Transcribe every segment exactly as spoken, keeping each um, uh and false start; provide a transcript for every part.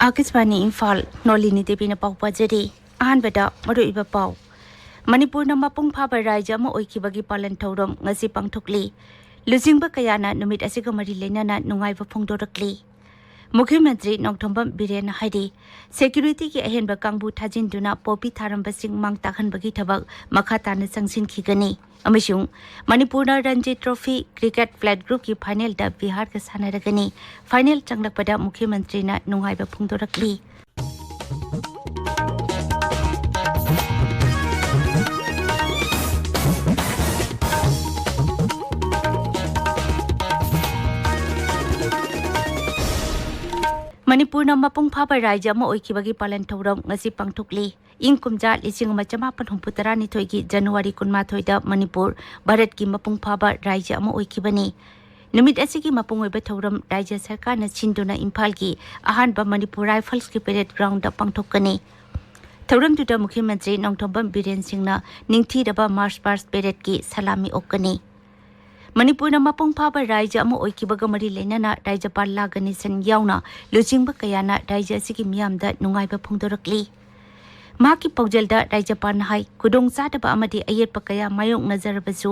ꯑꯥꯀꯥꯁꯕꯥꯅꯤ ꯏꯝꯐꯥꯜ, ꯅꯣꯂꯤꯅꯤ ꯗꯦꯕꯤꯅ ꯄꯥꯎ ꯄꯥꯖꯔꯤ꯫ ꯑꯍꯥꯟꯕꯗ ꯃꯔꯨꯑꯣꯏꯕ ꯄꯥꯎ꯫ ꯃꯅꯤꯄꯨꯔꯅ ꯃꯄꯨꯡ ꯐꯥꯕ ꯔꯥꯏꯖ꯭ꯌ ꯑꯃ ꯑꯣꯏꯈꯤꯕꯒꯤ ꯄꯥꯂꯟ ꯊꯧꯔꯝ ꯉꯁꯤ ꯄꯥꯡꯊꯣꯛꯂꯤ꯫ ꯂꯨꯆꯤꯡꯕ ꯀꯌꯥꯅ ꯅꯨꯃꯤꯠ ꯑꯁꯤꯒ ꯃꯔꯤ ꯂꯩꯅꯅ ꯅꯨꯡꯉꯥꯏꯕ ꯐꯣꯡꯗꯣꯔꯛꯂꯤ꯫ ꯃꯨꯈ꯭ꯌ ꯃꯟꯇ꯭ꯔꯤ ꯅꯣꯡꯊꯣꯝꯕꯝ ꯕꯤꯔꯦꯟꯅ ꯍꯥꯏꯔꯤ, ꯁꯦꯀ꯭ꯌꯨꯔꯤꯇꯤꯒꯤ ꯑꯍꯦꯟꯕ ꯀꯥꯡꯕꯨ ꯊꯥꯖꯤꯟꯗꯨꯅ ꯄꯣꯄꯤ ꯊꯥꯔꯝꯕꯁꯤꯡ ꯃꯥꯡ ꯇꯥꯛꯍꯟꯕꯒꯤ ꯊꯕꯛ ꯃꯈꯥ ꯇꯥꯅ ꯆꯪꯁꯤꯟꯈꯤꯒꯅꯤ꯫ ꯑꯃꯁꯨꯡ ꯃꯅꯤꯄꯨꯔꯅ ꯔꯟꯖꯤ ꯇ꯭ꯔꯣꯐꯤ ꯀ꯭ꯔꯤꯀꯦꯠ ꯐ꯭ꯂꯦꯠ ꯒ꯭ꯔꯨꯞꯀꯤ ꯐꯥꯏꯅꯦꯜꯗ ꯕꯤꯍꯥꯔꯒ ꯁꯥꯟꯅꯔꯒꯅꯤ꯫ ꯐꯥꯏꯅꯦꯜ ꯆꯪꯂꯛꯄꯗ ꯃꯨꯈ꯭ꯌ ꯃꯟꯇ꯭ꯔꯤꯅ ꯅꯨꯡꯉꯥꯏꯕ ꯐꯣꯡꯗꯣꯔꯛꯂꯤ꯫ ꯃꯅꯤꯄꯨꯔꯅ ꯃꯄꯨꯡ ꯐꯥꯕ ꯔꯥꯏꯖ꯭ꯌ ꯑꯃ ꯑꯣꯏꯈꯤꯕꯒꯤ ꯄꯥꯂꯟ ꯊꯧꯔꯝ ꯉꯁꯤ ꯄꯥꯡꯊꯣꯛꯂꯤ꯫ ꯏꯪ ꯀꯨꯝꯖꯥ ꯂꯤꯁꯤꯡ ꯑꯃ ꯆꯃꯥꯄꯟ ꯍꯨꯝꯐꯨ ꯇꯔꯥꯅꯤꯊꯣꯏꯒꯤ ꯖꯅꯋꯥꯔꯤ ꯀꯨꯟꯃꯥꯊꯣꯏꯗ ꯃꯅꯤꯄꯨꯔ ꯚꯥꯔꯠꯀꯤ ꯃꯄꯨꯡ ꯐꯥꯕ ꯔꯥꯏꯖ꯭ꯌ ꯑꯃ ꯑꯣꯏꯈꯤꯕꯅꯤ꯫ ꯅꯨꯃꯤꯠ ꯑꯁꯤꯒꯤ ꯃꯄꯨꯡ ꯑꯣꯏꯕ ꯊꯧꯔꯝ ꯔꯥꯏꯖ꯭ꯌ ꯁꯔꯀꯥꯔꯅ ꯁꯤꯟꯗꯨꯅ ꯏꯝꯐꯥꯜꯒꯤ ꯑꯍꯥꯟꯕ ꯃꯅꯤꯄꯨꯔ ꯔꯥꯏꯐꯜꯁꯀꯤ ꯄꯦꯔꯦꯗ ꯒ꯭ꯔꯥꯎꯟꯗ ꯄꯥꯡꯊꯣꯛꯀꯅꯤ꯫ ꯊꯧꯔꯝꯗꯨꯗ ꯃꯨꯈ꯭ꯌ ꯃꯟꯇ꯭ꯔꯤ ꯅꯣꯡꯊꯣꯝꯕꯝ ꯕꯤꯔꯦꯟ ꯁꯤꯡꯅ ꯅꯤꯡꯊꯤꯔꯕ ꯃꯥꯔꯆ ꯄꯥꯁ ꯄꯦꯔꯦꯗꯀꯤ ꯁꯂꯥꯃꯤ ꯑꯣꯛꯀꯅꯤ꯫ ꯃꯅꯤꯄꯨꯔꯅ ꯃꯄꯨꯡ ꯐꯥꯕ ꯔꯥꯏꯖ꯭ꯌ ꯑꯃ ꯑꯣꯏꯈꯤꯕꯒ ꯃꯔꯤ ꯂꯩꯅꯅ ꯔꯥꯏꯖ꯭ꯌꯄꯥꯜ ꯂꯥ ꯒꯅꯦꯁꯟ ꯌꯥꯎꯅ ꯂꯨꯆꯤꯡꯕ ꯀꯌꯥꯅ ꯔꯥꯏꯖ꯭ꯌ ꯑꯁꯤꯒꯤ ꯃꯤꯌꯥꯝꯗ ꯅꯨꯡꯉꯥꯏꯕ ꯐꯣꯡꯗꯣꯔꯛꯂꯤ꯫ ꯃꯍꯥꯛꯀꯤ ꯄꯥꯎꯖꯦꯜꯗ ꯔꯥꯏꯖ꯭ꯌꯄꯥꯜꯅ ꯍꯥꯏ, ꯈꯨꯗꯣꯡꯆꯥꯗꯕ ꯑꯃꯗꯤ ꯑꯌꯦꯠꯄ ꯀꯌꯥ ꯃꯥꯌꯣꯛꯅꯖꯔꯕꯁꯨ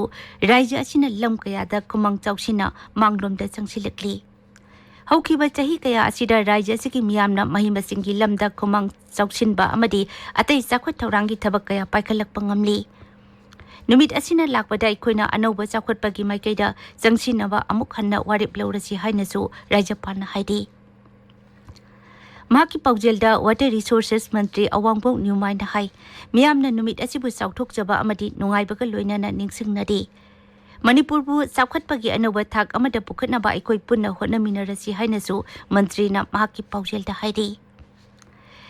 ꯔꯥꯏꯖ꯭ꯌ ꯑꯁꯤꯅ ꯂꯝ ꯀꯌꯥꯗ ꯈꯨꯃꯥꯡ ꯆꯥꯎꯁꯤꯟꯅ ꯃꯥꯡꯂꯣꯝꯗ ꯆꯪꯁꯤꯜꯂꯛꯂꯤ꯫ ꯍꯧꯈꯤꯕ ꯆꯍꯤ ꯀꯌꯥ ꯑꯁꯤꯗ ꯔꯥꯏꯖ꯭ꯌ ꯑꯁꯤꯒꯤ ꯃꯤꯌꯥꯝꯅ ꯃꯍꯩ ꯃꯁꯤꯡꯒꯤ ꯂꯝꯗ ꯈꯨꯃꯥꯡ ꯆꯥꯎꯁꯤꯟꯕ ꯑꯃꯗꯤ ꯑꯇꯩ ꯆꯥꯎꯈꯠ ꯊꯧꯔꯥꯡꯒꯤ ꯊꯕꯛ ꯀꯌꯥ ꯄꯥꯏꯈꯠꯂꯛꯄ ꯉꯝꯂꯤ꯫ ꯅꯨꯃꯤꯠ ꯑꯁꯤꯅ ꯂꯥꯛꯄꯗ ꯑꯩꯈꯣꯏꯅ ꯑꯅꯧꯕ ꯆꯥꯎꯈꯠꯄꯒꯤ ꯃꯥꯏꯀꯩꯗ ꯆꯪꯁꯤꯟꯅꯕ ꯑꯃꯨꯛ ꯍꯟꯅ ꯋꯥꯔꯦꯞ ꯂꯧꯔꯁꯤ ꯍꯥꯏꯅꯁꯨ ꯔꯥꯏꯖ꯭ꯌꯄꯥꯜꯅ ꯍꯥꯏꯔꯤ꯫ ꯃꯍꯥꯛꯀꯤ ꯄꯥꯎꯖꯦꯜꯗ ꯋꯥꯇꯔ ꯔꯤꯁꯣꯔꯁꯦꯁ ꯃꯟꯇ꯭ꯔꯤ ꯑꯋꯥꯡꯕꯣꯛ ꯅ꯭ꯌꯨꯃꯥꯏꯅ ꯍꯥꯏ, ꯃꯤꯌꯥꯝꯅ ꯅꯨꯃꯤꯠ ꯑꯁꯤꯕꯨ ꯆꯥꯎꯊꯣꯛꯆꯕ ꯑꯃꯗꯤ ꯅꯨꯡꯉꯥꯏꯕꯒ ꯂꯣꯏꯅꯅ ꯅꯤꯡꯁꯤꯡꯅꯔꯤ꯫ ꯃꯅꯤꯄꯨꯔꯕꯨ ꯆꯥꯎꯈꯠꯄꯒꯤ ꯑꯅꯧꯕ ꯊꯥꯛ ꯑꯃꯗ ꯄꯨꯈꯠꯅꯕ ꯑꯩꯈꯣꯏ ꯄꯨꯟꯅ ꯍꯣꯠꯅꯃꯤꯟꯅꯔꯁꯤ ꯍꯥꯏꯅꯁꯨ ꯃꯟꯇ꯭ꯔꯤꯅ ꯃꯍꯥꯛꯀꯤ ꯄꯥꯎꯖꯦꯜꯗ ꯍꯥꯏꯔꯤ꯫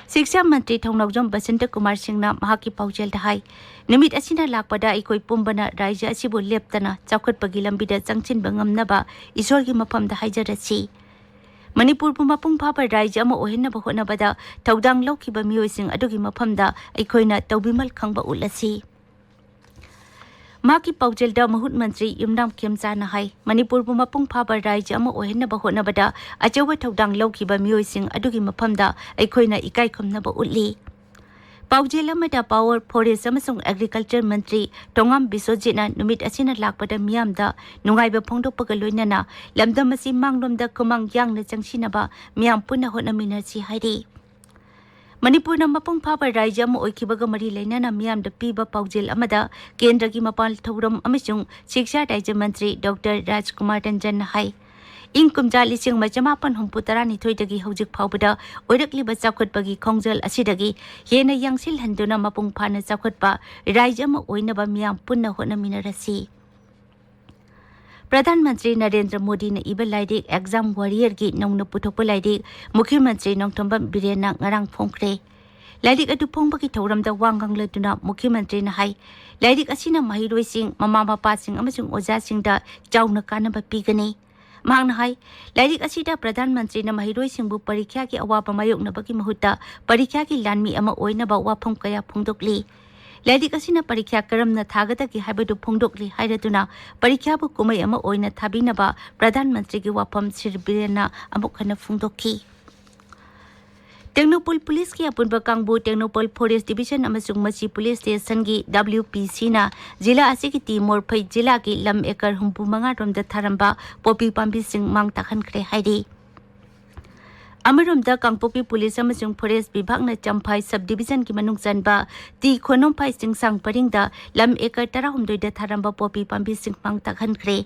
ꯁꯤꯛꯁꯥ ꯃꯟꯇ꯭ꯔꯤ ꯊꯧꯅꯥꯎꯖꯝ ꯕꯁꯟꯇ ꯀꯨꯃꯥꯔ ꯁꯤꯡꯅ ꯃꯍꯥꯛꯀꯤ ꯄꯥꯎꯖꯦꯜꯗ ꯍꯥꯏ, ꯅꯨꯃꯤꯠ ꯑꯁꯤꯅ ꯂꯥꯛꯄꯗ ꯑꯩꯈꯣꯏ ꯄꯨꯝꯕꯅ ꯔꯥꯏꯖ꯭ꯌ ꯑꯁꯤꯕꯨ ꯂꯦꯞꯇꯅ ꯆꯥꯎꯈꯠꯄꯒꯤ ꯂꯝꯕꯤꯗ ꯆꯪꯁꯤꯟꯕ ꯉꯝꯅꯕ ꯏꯁꯣꯔꯒꯤ ꯃꯐꯝꯗ ꯍꯥꯏꯖꯔꯁꯤ꯫ ꯃꯅꯤꯄꯨꯔꯕꯨ ꯃꯄꯨꯡ ꯐꯥꯕ ꯔꯥꯏꯖ꯭ꯌ ꯑꯃ ꯑꯣꯏꯍꯟꯅꯕ ꯍꯣꯠꯅꯕꯗ ꯊꯧꯗꯥꯡ ꯂꯧꯈꯤꯕ ꯃꯤꯑꯣꯏꯁꯤꯡ ꯑꯗꯨꯒꯤ ꯃꯐꯝꯗ ꯑꯩꯈꯣꯏꯅ ꯇꯧꯕꯤꯃꯜ ꯈꯪꯕ ꯎꯠꯂꯁꯤ꯫ ꯃꯍꯥꯛꯀꯤ ꯄꯥꯎꯖꯦꯜꯗ ꯃꯍꯨꯠ ꯃꯟꯇ꯭ꯔꯤ ꯌꯨꯝꯅꯥꯝ ꯈꯦꯝꯆꯥꯅ ꯍꯥꯏ, ꯃꯅꯤꯄꯨꯔꯕꯨ ꯃꯄꯨꯡ ꯐꯥꯕ ꯔꯥꯏꯖ꯭ꯌ ꯑꯃ ꯑꯣꯏꯍꯟꯅꯕ ꯍꯣꯠꯅꯕꯗ ꯑꯆꯧꯕ ꯊꯧꯗꯥꯡ ꯂꯧꯈꯤꯕ ꯃꯤꯑꯣꯏꯁꯤꯡ ꯑꯗꯨꯒꯤ ꯃꯐꯝꯗ ꯑꯩꯈꯣꯏꯅ ꯏꯀꯥꯏ ꯈꯨꯝꯅꯕ ꯎꯠꯂꯤ꯫ ꯄꯥꯎꯖꯦꯜ ꯑꯃꯗ Power, Forest ꯑꯃꯁꯨꯡ Agriculture ꯃꯟꯇ꯭ꯔꯤ ꯇꯣꯉꯥꯝ ꯕꯤꯁ꯭ꯋꯖꯤꯠꯅ ꯅꯨꯃꯤꯠ ꯑꯁꯤꯅ ꯂꯥꯛꯄꯗ ꯃꯤꯌꯥꯝꯗ ꯅꯨꯡꯉꯥꯏꯕ ꯐꯣꯡꯗꯣꯛꯄꯒ ꯂꯣꯏꯅꯅ ꯂꯝꯗꯝ ꯑꯁꯤ ꯃꯥꯡꯂꯣꯝꯗ ꯈꯨꯃꯥꯡ ꯌꯥꯡꯅ ꯆꯪꯁꯤꯟꯅꯕ ꯃꯤꯌꯥꯝ ꯄꯨꯟꯅ ꯍꯣꯠꯅꯃꯤꯟꯅꯁꯤ ꯍꯥꯏꯔꯤ꯫ ꯃꯅꯤꯄꯨꯔꯅ ꯃꯄꯨꯡ ꯐꯥꯕ ꯔꯥꯏꯖ꯭ꯌ ꯑꯃ ꯑꯣꯏꯈꯤꯕꯒ ꯃꯔꯤ ꯂꯩꯅꯅ ꯃꯤꯌꯥꯝꯗ ꯄꯤꯕ ꯄꯥꯎꯖꯦꯜ ꯑꯃꯗ ꯀꯦꯟꯗ꯭ꯔꯒꯤ ꯃꯄꯥꯜ ꯊꯧꯔꯝ ꯑꯃꯁꯨꯡ ꯁꯤꯛꯁꯥ ꯔꯥꯏꯖ꯭ꯌ ꯃꯟꯇ꯭ꯔꯤ ꯗꯣꯛꯇꯔ ꯔꯥꯖꯀꯨꯃꯥꯔ ꯔꯟꯖꯟꯅ ꯍꯥꯏ, ꯏꯪ ꯀꯨꯝꯖꯥ ꯂꯤꯁꯤꯡ ꯑꯃ ꯆꯃꯥꯄꯟ ꯍꯨꯝꯐꯨ ꯇꯔꯥꯅꯤꯊꯣꯏꯗꯒꯤ ꯍꯧꯖꯤꯛ ꯐꯥꯎꯕꯗ ꯑꯣꯏꯔꯛꯂꯤꯕ ꯆꯥꯎꯈꯠꯄꯒꯤ ꯈꯣꯡꯖꯦꯜ ꯑꯁꯤꯗꯒꯤ ꯍꯦꯟꯅ ꯌꯥꯡꯁꯤꯜꯍꯟꯗꯨꯅ ꯃꯄꯨꯡ ꯐꯥꯅ ꯆꯥꯎꯈꯠꯄ ꯔꯥꯏꯖ꯭ꯌ ꯑꯃ ꯑꯣꯏꯅꯕ ꯃꯤꯌꯥꯝ ꯄꯨꯟꯅ ꯍꯣꯠꯅꯃꯤꯟꯅꯔꯁꯤ꯫ ꯄ꯭ꯔꯙꯥꯟ ꯃꯟꯇ꯭ꯔꯤ ꯅꯔꯦꯟꯗ꯭ꯔ ꯃꯣꯗꯤꯅ ꯏꯕ ꯂꯥꯏꯔꯤꯛ Exam Warriorꯒꯤ ꯅꯧꯅ ꯄꯨꯊꯣꯛꯄ ꯂꯥꯏꯔꯤꯛ ꯃꯨꯈ꯭ꯌ ꯃꯟꯇ꯭ꯔꯤ ꯅꯣꯡꯊꯣꯝꯕꯝ ꯕꯤꯔꯦꯟꯅ ꯉꯔꯥꯡ ꯐꯣꯡꯈ꯭ꯔꯦ꯫ ꯂꯥꯏꯔꯤꯛ ꯑꯗꯨ ꯐꯣꯡꯕꯒꯤ ꯊꯧꯔꯝꯗ ꯋꯥ ꯉꯥꯡꯂꯗꯨꯅ ꯃꯨꯈ꯭ꯌ ꯃꯟꯇ꯭ꯔꯤꯅ ꯍꯥꯏ, ꯂꯥꯏꯔꯤꯛ ꯑꯁꯤꯅ ꯃꯍꯩꯔꯣꯏꯁꯤꯡ, ꯃꯃꯥ ꯃꯄꯥꯁꯤꯡ ꯑꯃꯁꯨꯡ ꯑꯣꯖꯥꯁꯤꯡꯗ ꯆꯥꯎꯅ ꯀꯥꯟꯅꯕ ꯄꯤꯒꯅꯤ꯫ ꯃꯍꯥꯛꯅ ꯍꯥꯏ, ꯂꯥꯏꯔꯤꯛ ꯑꯁꯤꯗ ꯄ꯭ꯔꯙꯥꯟ ꯃꯟꯇ꯭ꯔꯤꯅ ꯃꯍꯩꯔꯣꯏꯁꯤꯡꯕꯨ ꯄꯔꯤꯈ꯭ꯌꯥꯒꯤ ꯑꯋꯥꯕ ꯃꯥꯌꯣꯛꯅꯕꯒꯤ ꯃꯍꯨꯠꯇ ꯄꯔꯤꯈ꯭ꯌꯥꯒꯤ ꯂꯥꯟꯃꯤ ꯑꯃ ꯑꯣꯏꯅꯕ ꯋꯥꯐꯝ ꯀꯌꯥ ꯐꯣꯡꯗꯣꯛꯂꯤ꯫ ꯂꯥꯏꯔꯤꯛ ꯑꯁꯤꯅ ꯄꯔꯤꯈ꯭ꯌꯥ ꯀꯔꯝꯅ ꯊꯥꯒꯗꯒꯦ ꯍꯥꯏꯕꯗꯨ ꯐꯣꯡꯗꯣꯛꯂꯤ ꯍꯥꯏꯔꯗꯨꯅ ꯄꯔꯤꯈ꯭ꯌꯥꯕꯨ ꯀꯨꯝꯍꯩ ꯑꯃ ꯑꯣꯏꯅ ꯊꯥꯕꯤꯅꯕ ꯄ꯭ꯔꯙꯥꯟ ꯃꯟꯇ꯭ꯔꯤꯒꯤ ꯋꯥꯐꯝ ꯁ꯭ꯔꯤ ꯕꯤꯔꯦꯟꯅ ꯑꯃꯨꯛ ꯍꯟꯅ ꯐꯣꯡꯗꯣꯛꯈꯤ꯫ ꯇꯦꯡꯅꯧꯄꯜ ꯄꯨꯂꯤꯁꯀꯤ ꯑꯄꯨꯟꯕ ꯀꯥꯡꯕꯨ, ꯇꯦꯡꯅꯧꯄꯜ ꯐꯣꯔꯦꯁ ꯗꯤꯕꯤꯖꯟ ꯑꯃꯁꯨꯡ ꯃꯁꯤ ꯄꯨꯂꯤꯁ ꯁ꯭ꯇꯦꯁꯟꯒꯤ WPCꯅ ꯖꯤꯂꯥ ꯑꯁꯤꯒꯤ ꯇꯤ ꯃꯣꯔꯐꯩ ꯖꯤꯂꯥꯒꯤ ꯂꯝ ꯑꯦꯀꯔ ꯍꯨꯝꯐꯨ ꯃꯉꯥ ꯔꯣꯝꯗ ꯊꯥꯔꯝꯕ ꯄꯣꯄꯤ ꯄꯥꯝꯕꯤꯁꯤꯡ ꯃꯥꯡ ꯇꯥꯛꯍꯟꯈ꯭ꯔꯦ ꯍꯥꯏꯔꯤ꯫ ꯑꯃꯔꯣꯝꯗ ꯀꯥꯡꯄꯣꯛꯄꯤ ꯄꯨꯂꯤꯁ ꯑꯃꯁꯨꯡ ꯐꯣꯔꯦꯁ ꯕꯤꯚꯥꯒꯅ ꯆꯝꯐꯥꯏ ꯁꯕ ꯗꯤꯕꯤꯖꯟꯒꯤ ꯃꯅꯨꯡ ꯆꯟꯕ ꯇꯤ ꯈꯣꯅꯣꯝꯐꯥꯏ ꯆꯤꯡꯁꯥꯡ ꯄꯔꯤꯡꯗ ꯂꯝ ꯑꯦꯀꯔ ꯇꯔꯥꯍꯨꯝꯗꯣꯏꯗ ꯊꯥꯔꯝꯕ ꯄꯣꯄꯤ ꯄꯥꯝꯕꯤꯁꯤꯡ ꯃꯥꯡ ꯇꯥꯛꯍꯟꯈ꯭ꯔꯦ꯫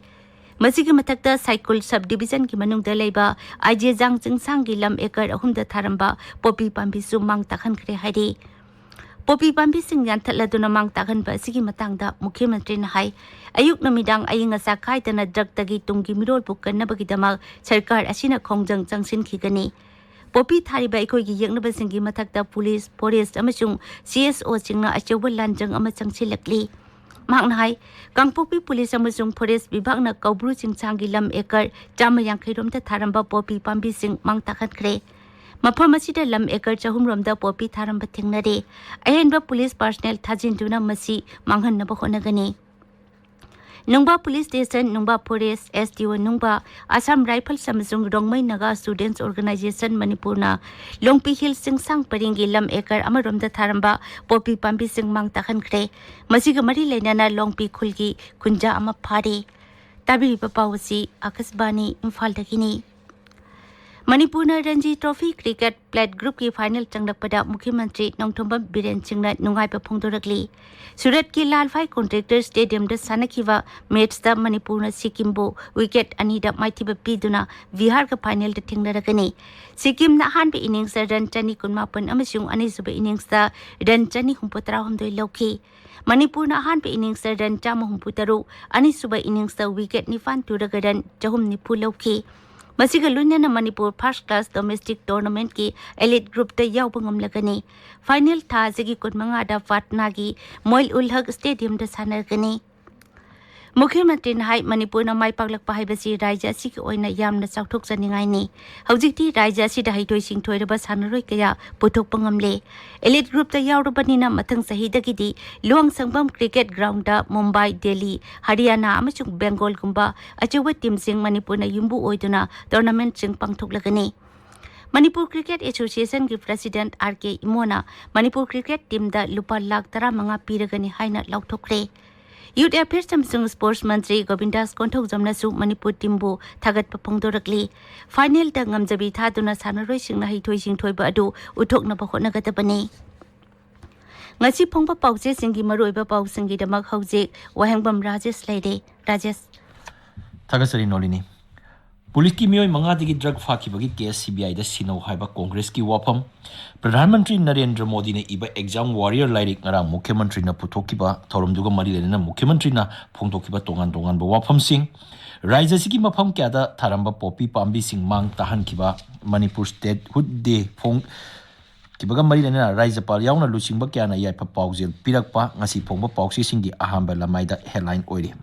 ꯃꯁꯤꯒꯤ ꯃꯊꯛꯇ ꯁꯥꯏꯀꯨꯜ ꯁꯕ ꯗꯤꯕꯤꯖꯟꯒꯤ ꯃꯅꯨꯡꯗ ꯂꯩꯕ ꯑꯥꯏꯖꯦꯖꯥꯡ ꯆꯤꯡꯁꯥꯡꯒꯤ ꯂꯝ ꯑꯦꯀꯔ ꯑꯍꯨꯝꯗ ꯊꯥꯔꯝꯕ ꯄꯣꯄꯤ ꯄꯥꯝꯕꯤꯁꯨ ꯃꯥꯡ ꯇꯥꯛꯍꯟꯈ꯭ꯔꯦ ꯍꯥꯏꯔꯤ꯫ ꯄꯣꯄꯤ ꯄꯥꯝꯕꯤꯁꯤꯡ ꯌꯥꯟꯊꯠꯂꯗꯨꯅ ꯃꯥꯡ ꯇꯥꯛꯍꯟꯕ ꯑꯁꯤꯒꯤ ꯃꯇꯥꯡꯗ ꯃꯨꯈ꯭ꯌ ꯃꯟꯇ꯭ꯔꯤꯅ ꯍꯥꯏ, ꯑꯌꯨꯛ ꯅꯨꯃꯤꯗꯥꯡ ꯑꯏꯪ ꯑꯁꯥ ꯀꯥꯏꯗꯅ ꯗ꯭ꯔꯒꯇꯒꯤ ꯇꯨꯡꯒꯤ ꯃꯤꯔꯣꯜꯕꯨ ꯀꯟꯅꯕꯒꯤꯗꯃꯛ ꯁꯔꯀꯥꯔ ꯑꯁꯤꯅ ꯈꯣꯡꯖꯪ ꯆꯪꯁꯤꯟꯈꯤꯒꯅꯤ꯫ ꯄꯣꯄꯤ ꯊꯥꯔꯤꯕ ꯑꯩꯈꯣꯏꯒꯤ ꯌꯦꯛꯅꯕꯁꯤꯡꯒꯤ ꯃꯊꯛꯇ ꯄꯨꯂꯤꯁ, ꯐꯣꯔꯦꯁ ꯑꯃꯁꯨꯡ CSOꯁꯤꯡꯅ ꯑꯆꯧꯕ ꯂꯥꯟꯖꯪ ꯑꯃ ꯆꯪꯁꯤꯜꯂꯛꯂꯤ꯫ ꯃꯍꯥꯛꯅ ꯍꯥꯏ, ꯀꯥꯡꯄꯣꯛꯄꯤ ꯄꯨꯂꯤꯁ ꯑꯃꯁꯨꯡ ꯐꯣꯔꯦꯁ ꯕꯤꯚꯥꯒꯅ ꯀꯧꯕ꯭ꯔꯨ ꯆꯤꯡꯁꯥꯡꯒꯤ ꯂꯝ ꯑꯦꯀꯔ ꯆꯥꯝꯃ ꯌꯥꯡꯈꯩ ꯔꯣꯝꯗ ꯊꯥꯔꯝꯕ ꯄꯣꯄꯤ ꯄꯥꯝꯕꯤꯁꯤꯡ ꯃꯥꯡ ꯇꯥꯛꯍꯟꯈ꯭ꯔꯦ꯫ ꯃꯐꯝ ꯑꯁꯤꯗ ꯂꯝ ꯑꯦꯀꯔ ꯆꯍꯨꯝ ꯔꯣꯝꯗ ꯄꯣꯄꯤ ꯊꯥꯔꯝꯕ ꯊꯦꯡꯅꯔꯦ꯫ ꯑꯍꯦꯟꯕ ꯄꯨꯂꯤꯁ ꯄꯥꯔꯁꯅꯦꯜ ꯊꯥꯖꯤꯟꯗꯨꯅ ꯃꯁꯤ ꯃꯥꯡꯍꯟꯅꯕ ꯍꯣꯠꯅꯒꯅꯤ꯫ Nungba police station, Nungba forest, S D O Nungba, Assam rifles ꯑꯃꯁꯨꯡ ꯔꯣꯡꯃꯩ ꯅꯥꯒꯥ ꯁ꯭ꯇꯨꯗꯦꯟꯠꯁ ꯑꯣꯔꯒꯅꯥꯏꯖꯦꯁꯟ ꯃꯅꯤꯄꯨꯔꯅ ꯂꯣꯡꯄꯤ ꯍꯤꯜꯁ ꯆꯤꯡꯁꯥꯡ ꯄꯔꯤꯡꯒꯤ ꯂꯝ ꯑꯦꯀꯔ ꯑꯃꯔꯣꯝꯗ ꯊꯥꯔꯝꯕ ꯄꯣꯄꯤ ꯄꯥꯝꯕꯤꯁꯤꯡ ꯃꯥꯡ ꯇꯥꯛꯍꯟꯈ꯭ꯔꯦ꯫ ꯃꯁꯤꯒ ꯃꯔꯤ ꯂꯩꯅꯅ ꯂꯣꯡꯄꯤ ꯈꯨꯜꯒꯤ ꯈꯨꯟꯖꯥ ꯑꯃ ꯐꯥꯔꯦ꯫ ꯇꯥꯕꯤꯔꯤꯕ ꯄꯥꯎ ꯑꯁꯤ ꯑꯥꯀꯥꯁꯕꯥꯅꯤ ꯏꯝꯐꯥꯜꯗꯒꯤꯅꯤ꯫ ꯃꯅꯤꯄꯨꯔꯅ ꯔꯟꯖꯤ ꯇ꯭ꯔꯣꯐꯤ ꯀ꯭ꯔꯤꯀꯦꯠ ꯄ꯭ꯂꯦꯠ ꯒ꯭ꯔꯨꯞꯀꯤ ꯐꯥꯏꯅꯦꯜ ꯆꯪꯂꯛꯄꯗ ꯃꯨꯈ꯭ꯌ ꯃꯟꯇ꯭ꯔꯤ ꯅꯣꯡꯊꯣꯝꯕꯝ ꯕꯤꯔꯦꯟ ꯁꯤꯡꯅ ꯅꯨꯡꯉꯥꯏꯕ ꯐꯣꯡꯗꯣꯔꯛꯂꯤ꯫ ꯁꯨꯔꯠꯀꯤ ꯂꯥꯜ ꯐꯥꯏ ꯀꯣꯟꯇ꯭ꯔꯦꯛꯇꯔ ꯁ꯭ꯇꯦꯗꯤꯌꯝꯗ ꯁꯥꯟꯅꯈꯤꯕ ꯃꯦꯠꯆꯇ ꯃꯅꯤꯄꯨꯔꯅ ꯁꯤꯛꯀꯤꯝꯕꯨ ꯋꯤꯀꯦꯠ ꯑꯅꯤꯗ ꯃꯥꯏꯊꯤꯕ ꯄꯤꯗꯨꯅ ꯕꯤꯍꯥꯔꯒ ꯐꯥꯏꯅꯦꯜꯗ ꯊꯦꯡꯅꯔꯒꯅꯤ꯫ ꯁꯤꯛꯀꯤꯝꯅ ꯑꯍꯥꯟꯕ ꯏꯅꯤꯡꯁꯇ ꯔꯟ ꯆꯅꯤ ꯀꯨꯟꯃꯥꯄꯟ ꯑꯃꯁꯨꯡ ꯑꯅꯤꯁꯨꯕ ꯏꯅꯤꯡꯁꯇ ꯔꯟ ꯆꯅꯤ ꯍꯨꯝꯐꯨ ꯇꯔꯥꯍꯨꯝꯗꯣꯏ ꯂꯧꯈꯤ꯫ ꯃꯅꯤꯄꯨꯔꯅ ꯑꯍꯥꯟꯕ ꯏꯅꯤꯡꯁꯇ ꯔꯟ ꯆꯥꯝꯃ ꯍꯨꯝꯐꯨ ꯇꯔꯨꯛ, ꯑꯅꯤꯁꯨꯕ ꯏꯅꯤꯡꯁꯇ ꯋꯤꯀꯦꯠ ꯅꯤꯄꯥꯟ ꯇꯨꯔꯒ ꯔꯟ ꯆꯍꯨꯝ ꯅꯤꯐꯨ ꯂꯧꯈꯤ꯫ ꯃꯁꯤꯒ ꯂꯣꯏꯅꯅ ꯃꯅꯤꯄꯨꯔ ꯐꯥꯔꯁ ꯀ꯭ꯂꯥꯁ ꯗꯣꯃꯦꯁꯇꯤꯛ ꯇꯣꯔꯅꯥꯃꯦꯟꯠꯀꯤ ꯑꯦꯂꯤꯠ ꯒ꯭ꯔꯨꯞꯇ ꯌꯥꯎꯕ ꯉꯝꯂꯒꯅꯤ꯫ ꯐꯥꯏꯅꯦꯜ ꯊꯥ ꯑꯁꯤꯒꯤ ꯀꯨꯟꯃꯉꯥꯗ ꯄꯥꯠꯅꯥꯒꯤ ꯃꯣꯏꯜ ꯎꯜ ꯍꯛ ꯁ꯭ꯇꯦꯗꯤꯌꯝꯗ ꯁꯥꯟꯅꯔꯒꯅꯤ꯫ ꯃꯨꯈ꯭ꯌ ꯃꯟꯇ꯭ꯔꯤꯅ ꯍꯥꯏ, ꯃꯅꯤꯄꯨꯔꯅ ꯃꯥꯏ ꯄꯥꯛꯂꯛꯄ ꯍꯥꯏꯕꯁꯤ ꯔꯥꯖ꯭ꯌ ꯑꯁꯤꯒꯤ ꯑꯣꯏꯅ ꯌꯥꯝꯅ ꯆꯥꯎꯊꯣꯛꯆꯅꯤꯡꯉꯥꯏꯅꯤ꯫ ꯍꯧꯖꯤꯛꯇꯤ ꯔꯥꯖ꯭ꯌ ꯑꯁꯤꯗ ꯍꯩꯊꯣꯏ ꯁꯤꯡꯊꯣꯏꯔꯕ ꯁꯥꯟꯅꯔꯣꯏ ꯀꯌꯥ ꯄꯨꯊꯣꯛꯄ ꯉꯝꯂꯦ꯫ ꯑꯦꯂꯤꯠ ꯒ꯭ꯔꯨꯞꯇ ꯌꯥꯎꯔꯕꯅꯤꯅ ꯃꯊꯪ ꯆꯍꯤꯗꯒꯤꯗꯤ ꯂꯨꯋꯥꯡꯁꯪꯕꯝ ꯀ꯭ꯔꯤꯀꯦꯠ ꯒ꯭ꯔꯥꯎꯟꯗ ꯃꯨꯝꯕꯥꯏ, ꯗꯦꯜꯂꯤ, ꯍꯔꯤꯌꯥꯅꯥ ꯑꯃꯁꯨꯡ ꯕꯦꯡꯒꯣꯜꯒꯨꯝꯕ ꯑꯆꯧꯕ ꯇꯤꯝꯁꯤꯡ ꯃꯅꯤꯄꯨꯔꯅ ꯌꯨꯝꯕꯨ ꯑꯣꯏꯗꯨꯅ ꯇꯣꯔꯅꯥꯃꯦꯟꯠꯁꯤꯡ ꯄꯥꯡꯊꯣꯛꯂꯒꯅꯤ꯫ ꯃꯅꯤꯄꯨꯔ ꯀ꯭ꯔꯤꯀꯦꯠ ꯑꯦꯁꯣꯁꯤꯌꯦꯁꯟꯒꯤ ꯄ꯭ꯔꯁꯤꯗꯦꯟꯠ ꯑꯥꯔ ꯀꯦ ꯏꯃꯣꯅ ꯃꯅꯤꯄꯨꯔ ꯀ꯭ꯔꯤꯀꯦꯠ ꯇꯤꯝꯗ ꯂꯨꯄꯥ ꯂꯥꯈ ꯇꯔꯥꯃꯉꯥ ꯄꯤꯔꯒꯅꯤ ꯍꯥꯏꯅ ꯂꯥꯎꯊꯣꯛꯈ꯭ꯔꯦ꯫ ꯌꯨꯠ ꯑꯦꯐꯤꯌꯔꯁ ꯑꯃꯁꯨꯡ ꯁ꯭ꯄꯣꯔꯠꯁ ꯃꯟꯇ꯭ꯔꯤ ꯒꯣꯕꯤꯟꯗꯥꯁ ꯀꯣꯟꯊꯧꯖꯝꯅꯁꯨ ꯃꯅꯤꯄꯨꯔ ꯇꯤꯝꯕꯨ ꯊꯥꯒꯠꯄ ꯐꯣꯡꯗꯣꯔꯛꯂꯤ꯫ ꯐꯥꯏꯅꯦꯜꯗ ꯉꯝꯖꯕꯤ ꯊꯥꯗꯨꯅ ꯁꯥꯟꯅꯔꯣꯏꯁꯤꯡꯅ ꯍꯩꯊꯣꯏ ꯁꯤꯡꯊꯣꯏꯕ ꯑꯗꯨ ꯎꯠꯊꯣꯛꯅꯕ ꯍꯣꯠꯅꯒꯗꯕꯅꯤ꯫ ꯉꯁꯤ ꯐꯣꯡꯕ ꯄꯥꯎꯆꯦꯁꯤꯡꯒꯤ ꯃꯔꯨꯑꯣꯏꯕ ꯄꯥꯎꯁꯤꯡꯒꯤꯗꯃꯛ ꯍꯧꯖꯤꯛ ꯋꯥꯍꯦꯡꯕꯝ ꯔꯥꯖꯦꯁ ꯂꯩꯔꯦ꯫ ꯔꯥꯖꯦꯁ꯫ ꯊꯥꯒꯠꯆꯔꯤ ꯅꯣꯂꯤꯅꯤ꯫ ꯄꯨꯂꯤꯁꯀꯤ ꯃꯤꯑꯣꯏ ꯃꯉꯥꯗꯒꯤ ꯗ꯭ꯔꯒ ꯐꯥꯈꯤꯕꯒꯤ ꯀꯦꯁ ꯁꯤ ꯕꯤ ꯑꯥꯏꯗ ꯁꯤꯟꯅꯧ ꯍꯥꯏꯕ ꯀꯣꯡꯒ꯭ꯔꯦꯁꯀꯤ ꯋꯥꯐꯝ꯫ ꯄ꯭ꯔꯙꯥꯟ ꯃꯟꯇ꯭ꯔꯤ ꯅꯔꯦꯟꯗ꯭ꯔ ꯃꯣꯗꯤꯅ ꯏꯕ ꯑꯦꯛꯖꯥꯝ ꯋꯥꯔꯤꯌꯔ ꯂꯥꯏꯔꯤꯛ ꯉꯔꯥꯡ ꯃꯨꯈ꯭ꯌ ꯃꯟꯇ꯭ꯔꯤꯅ ꯄꯨꯊꯣꯛꯈꯤꯕ ꯊꯧꯔꯝꯗꯨꯒ ꯃꯔꯤ ꯂꯩꯅꯅ ꯃꯨꯈ꯭ꯌ ꯃꯟꯇ꯭ꯔꯤꯅ ꯐꯣꯡꯗꯣꯛꯈꯤꯕ ꯇꯣꯉꯥꯟ ꯇꯣꯉꯥꯟꯕ ꯋꯥꯐꯝꯁꯤꯡ꯫ ꯔꯥꯖ꯭ꯌ ꯑꯁꯤꯒꯤ ꯃꯐꯝ ꯀꯌꯥꯗ ꯊꯥꯔꯝꯕ ꯄꯣꯄꯤ ꯄꯥꯝꯕꯤꯁꯤꯡ ꯃꯥꯡ ꯇꯥꯍꯟꯈꯤꯕ꯫ ꯃꯅꯤꯄꯨꯔ ꯁ꯭ꯇꯦꯠꯍꯨꯗ ꯗꯦ ꯐꯣꯡ ꯈꯤꯕꯒ ꯃꯔꯤ ꯂꯩꯅꯅ ꯔꯥꯖ꯭ꯌꯄꯥꯜ ꯌꯥꯎꯅ ꯂꯨꯆꯤꯡꯕ ꯀꯌꯥꯅ ꯌꯥꯏꯐ ꯄꯥꯎꯖꯦꯜ ꯄꯤꯔꯛꯄ ꯉꯁꯤ ꯐꯣꯡꯕ ꯄꯥꯎꯆꯦꯁꯤꯡꯒꯤ ꯑꯍꯥꯟꯕ ꯂꯃꯥꯏꯗ ꯍꯦꯗꯂꯥꯏꯟ ꯑꯣꯏꯔꯤ꯫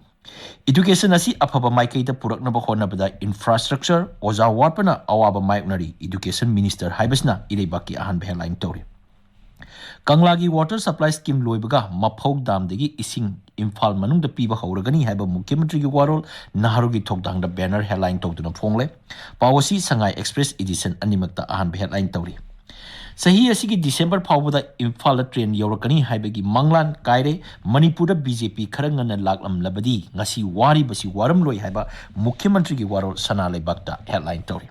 ꯏꯗꯨꯀꯦꯁꯟ ꯑꯁꯤ ꯑꯐꯕ ꯃꯥꯏꯀꯩꯗ ꯄꯨꯔꯛꯅꯕ ꯍꯣꯠꯅꯕꯗ ꯏꯟꯐ꯭ꯔꯥꯁ꯭ꯇ꯭ꯔꯛꯆꯔ, ꯑꯣꯖꯥ ꯋꯥꯠꯄꯅ ꯑꯋꯥꯕ ꯃꯥꯌꯣꯛꯅꯔꯤ, ꯏꯗꯨꯀꯦꯁꯟ ꯃꯤꯅꯤꯁꯇꯔ ꯍꯥꯏꯕꯁꯤꯅ ꯏꯔꯩꯕꯥꯛꯀꯤ ꯑꯍꯥꯟꯕ ꯍꯦꯗꯂꯥꯏꯟ ꯇꯧꯔꯤ꯫ ꯀꯪꯂꯥꯒꯤ water supply scheme ꯂꯣꯏꯕꯒ ꯃꯐꯧ ꯗꯥꯝꯗꯒꯤ ꯏꯁꯤꯡ ꯏꯝꯐꯥꯜ ꯃꯅꯨꯡꯗ ꯄꯤꯕ ꯍꯧꯔꯒꯅꯤ ꯍꯥꯏꯕ ꯃꯨꯈ꯭ꯌ ꯃꯟꯇ꯭ꯔꯤꯒꯤ ꯋꯥꯔꯣꯜ ꯅꯍꯥꯔꯣꯜꯒꯤ ꯊꯧꯗꯥꯡꯗ banner headline ꯇꯧꯗꯨꯅ ꯐꯣꯡꯂꯦ꯫ ꯄꯥꯎ ꯑꯁꯤ ꯁꯉꯥꯏ Express edition ꯑꯅꯤꯃꯛꯇ ꯑꯍꯥꯟꯕ headline ꯇꯧꯔꯤ꯫ ꯆꯍꯤ ꯑꯁꯤꯒꯤ December ꯐꯥꯎꯕꯗ ꯏꯝꯐꯥꯜꯗ train ꯌꯧꯔꯛꯀꯅꯤ ꯍꯥꯏꯕꯒꯤ ꯃꯪꯂꯥꯟ ꯀꯥꯏꯔꯦ꯫ ꯃꯅꯤꯄꯨꯔꯗ B J P ꯈꯔ ꯉꯟꯅ ꯂꯥꯛꯂꯝꯂꯕꯗꯤ ꯉꯁꯤ ꯋꯥꯔꯤꯕꯁꯤ ꯋꯥꯔꯝꯂꯣꯏ ꯍꯥꯏꯕ ꯃꯨꯈ꯭ꯌ ꯃꯟꯇ꯭ꯔꯤꯒꯤ ꯋꯥꯔꯣꯜ ꯁꯅꯥ ꯂꯩꯕꯥꯛꯇ headline ꯇꯧꯔꯤ꯫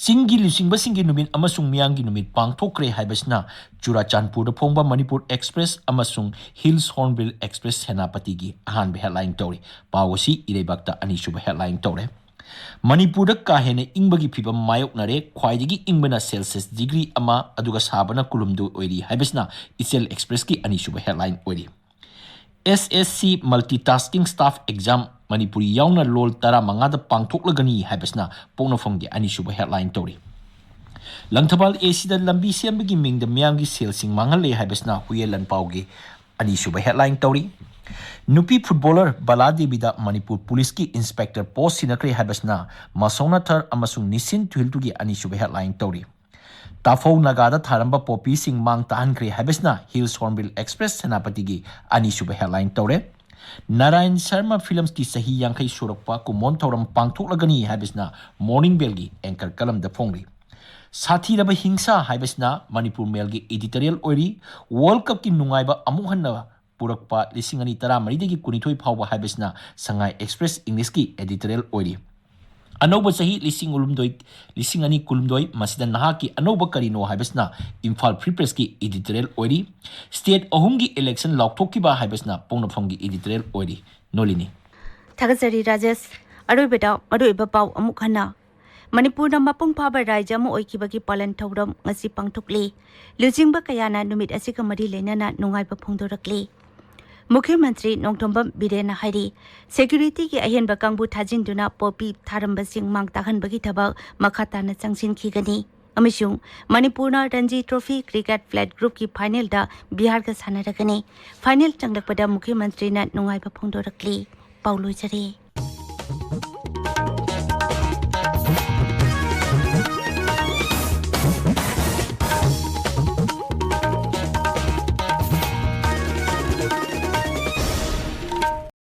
ꯆꯤꯡꯒꯤ ꯂꯨꯆꯤꯡꯕꯁꯤꯡꯒꯤ ꯅꯨꯃꯤꯠ ꯑꯃꯁꯨꯡ ꯃꯤꯌꯥꯝꯒꯤ ꯅꯨꯃꯤꯠ ꯄꯥꯡꯊꯣꯛꯈ꯭ꯔꯦ ꯍꯥꯏꯕꯁꯤꯅ ꯆꯨꯔꯥꯆꯥꯟꯄꯨꯔꯗ ꯐꯣꯡꯕ ꯃꯅꯤꯄꯨꯔ Express ꯑꯃꯁꯨꯡ Hills Hornbill Express ꯁꯦꯅꯥꯄꯇꯤꯒꯤ ꯑꯍꯥꯟꯕ headline ꯇꯧꯔꯤ꯫ ꯄꯥꯎ ꯑꯁꯤ ꯏꯔꯩꯕꯥꯛꯇ ꯑꯅꯤꯁꯨꯕ headline ꯇꯧꯔꯦ꯫ ꯃꯅꯤꯄꯨꯔꯗ ꯀꯥ ꯍꯦꯟꯅ ꯏꯪꯕꯒꯤ ꯐꯤꯕꯝ ꯃꯥꯌꯣꯛꯅꯔꯦ꯫ ꯈ꯭ꯋꯥꯏꯗꯒꯤ ꯏꯪꯕꯅ Celsius degree ꯑꯃ, ꯑꯗꯨꯒ ꯁꯥꯕꯅ ꯀꯨꯜꯍꯨꯝꯗꯣꯏ ꯑꯣꯏꯔꯤ ꯍꯥꯏꯕꯁꯤꯅ ꯏꯆꯦꯜ Expressꯀꯤ ꯑꯅꯤꯁꯨꯕ headline ꯑꯣꯏꯔꯤ꯫ S S C multitasking staff exam Manipuri ꯌꯥꯎꯅ ꯂꯣꯜ ꯇꯔꯥꯃꯉꯥꯗ ꯄꯥꯡꯊꯣꯛꯂꯒꯅꯤ ꯍꯥꯏꯕꯁꯤꯅ ꯄꯣꯛꯅꯐꯝꯒꯤ ꯑꯅꯤꯁꯨꯕ headline ꯇꯧꯔꯤ꯫ ꯂꯪꯊꯕꯥꯜ A Cꯗ ꯂꯝꯕꯤ ꯁꯦꯝꯕꯒꯤ ꯃꯤꯡꯗ ꯃꯤꯌꯥꯝꯒꯤ ꯁꯦꯜꯁꯤꯡ ꯃꯥꯡꯍꯜꯂꯦ ꯍꯥꯏꯕꯁꯤꯅ ꯍꯨꯌꯦꯟ ꯂꯟꯄꯥꯎꯒꯤ ꯑꯅꯤꯁꯨꯕ headline ꯇꯧꯔꯤ꯫ ꯅꯨꯄꯤ footballer ꯕꯂꯥ ꯗꯦꯕꯤꯗ ꯃꯅꯤꯄꯨꯔ ꯄꯨꯂꯤꯁꯀꯤ inspector post ꯁꯤꯟꯅꯈ꯭ꯔꯦ ꯍꯥꯏꯕꯁꯤꯅ ꯃꯁꯧꯅꯊꯔ ꯑꯃꯁꯨꯡ ꯅꯤꯁꯤꯟ ꯊꯨꯍꯤꯜꯇꯨꯒꯤ ꯑꯅꯤꯁꯨꯕ headline ꯇꯧꯔꯤ꯫ ꯇꯥꯐꯧ ꯅꯥꯒꯥꯗ ꯊꯥꯔꯝꯕ ꯄꯣꯄꯤꯁꯤꯡ ꯃꯥꯡ ꯇꯥꯍꯟꯈ꯭ꯔꯦ ꯍꯥꯏꯕꯁꯤꯅ Hills Hornbill Express ꯁꯦꯅꯥꯄꯇꯤꯒꯤ ꯑꯅꯤꯁꯨꯕ headline ꯇꯧꯔꯦ꯫ ꯅꯥꯔꯥꯌꯟ ꯁꯔꯃ Filmsꯀꯤ ꯆꯍꯤ ꯌꯥꯡꯈꯩ ꯁꯨꯔꯛꯄ ꯀꯨꯝꯑꯣꯟ ꯊꯧꯔꯝ ꯄꯥꯡꯊꯣꯛꯂꯒꯅꯤ ꯍꯥꯏꯕꯁꯤꯅ Morning Bellꯒꯤ anchor columnꯗ ꯐꯣꯡꯂꯤ꯫ ꯁꯥꯊꯤꯔꯕ ꯍꯤꯡꯁꯥ ꯍꯥꯏꯕꯁꯤꯅ ꯃꯅꯤꯄꯨꯔ Mailꯒꯤ editorial ꯑꯣꯏꯔꯤ꯫ World Cupꯀꯤ ꯅꯨꯡꯉꯥꯏꯕ ꯑꯃꯨꯛ ꯍꯟꯅ ꯄꯨꯔꯛꯄ ꯂꯤꯁꯤꯡ ꯑꯅꯤ ꯇꯔꯥꯃꯔꯤꯗꯒꯤ ꯀꯨꯟꯅꯤꯊꯣꯏ ꯐꯥꯎꯕ ꯍꯥꯏꯕꯁꯤꯅ ꯁꯉꯥꯏ Express Englishꯀꯤ editorial ꯑꯣꯏꯔꯤ꯫ ꯑꯅꯧꯕ ꯆꯍꯤ ꯂꯤꯁꯤꯡ ꯀꯨꯟꯍꯨꯝꯗꯣꯏ, ꯂꯤꯁꯤꯡ ꯑꯅꯤ ꯀꯨꯟꯍꯨꯝꯗꯣꯏ, ꯃꯁꯤꯗ ꯅꯍꯥꯛꯀꯤ ꯑꯅꯧꯕ ꯀꯔꯤꯅꯣ ꯍꯥꯏꯕꯁꯤꯅ ꯏꯝꯐꯥꯜ Free Pressꯀꯤ editorial ꯑꯣꯏꯔꯤ꯫ State ꯑꯍꯨꯝꯒꯤ election ꯂꯥꯎꯊꯣꯛꯈꯤꯕ ꯍꯥꯏꯕꯁꯤꯅ ꯄꯣꯛꯅꯐꯝꯒꯤ editorial ꯑꯣꯏꯔꯤ꯫ ꯅꯣꯂꯤꯅꯤ꯫ ꯊꯥꯒꯠꯆꯔꯤ ꯔꯥꯖꯦꯁ꯫ ꯑꯔꯣꯏꯕꯗ ꯃꯔꯨꯑꯣꯏꯕ ꯄꯥꯎ ꯑꯃꯨꯛ ꯍꯟꯅ꯫ ꯃꯅꯤꯄꯨꯔꯅ ꯃꯄꯨꯡ ꯐꯥꯕ ꯔꯥꯏꯖ꯭ꯌ ꯑꯃ ꯑꯣꯏꯈꯤꯕꯒꯤ ꯄꯥꯂꯟ ꯊꯧꯔꯝ ꯉꯁꯤ ꯄꯥꯡꯊꯣꯛꯂꯤ꯫ ꯂꯨꯆꯤꯡꯕ ꯀꯌꯥꯅ ꯅꯨꯃꯤꯠ ꯑꯁꯤꯒ ꯃꯔꯤ ꯂꯩꯅꯅ ꯅꯨꯡꯉꯥꯏꯕ ꯐꯣꯡꯗꯣꯔꯛꯂꯤ꯫ ꯃꯨꯈ꯭ꯌ ꯃꯟꯇ꯭ꯔꯤ ꯅꯣꯡꯊꯣꯝꯕꯝ ꯕꯤꯔꯦꯟꯅ ꯍꯥꯏꯔꯤ, securityꯒꯤ ꯑꯍꯦꯟꯕ ꯀꯥꯡꯕꯨ ꯊꯥꯖꯤꯟꯗꯨꯅ ꯄꯣꯄꯤ ꯊꯥꯔꯝꯕꯁꯤꯡ ꯃꯥꯡ ꯇꯥꯛꯍꯟꯕꯒꯤ ꯊꯕꯛ ꯃꯈꯥ ꯇꯥꯅ ꯆꯪꯁꯤꯟꯈꯤꯒꯅꯤ ꯑꯃꯁꯨꯡ ꯃꯅꯤꯄꯨꯔꯅ Ranji trophy cricket flat groupꯀꯤ finalꯗ ꯕꯤꯍꯥꯔꯒ ꯁꯥꯟꯅꯔꯒꯅꯤ꯫ Final ꯆꯪꯂꯛꯄꯗ ꯃꯨꯈ꯭ꯌ ꯃꯟꯇ꯭ꯔꯤꯅ ꯅꯨꯡꯉꯥꯏꯕ ꯐꯣꯡꯗꯣꯔꯛꯂꯤ꯫ ꯄꯥꯎ ꯂꯣꯏꯖꯔꯦ꯫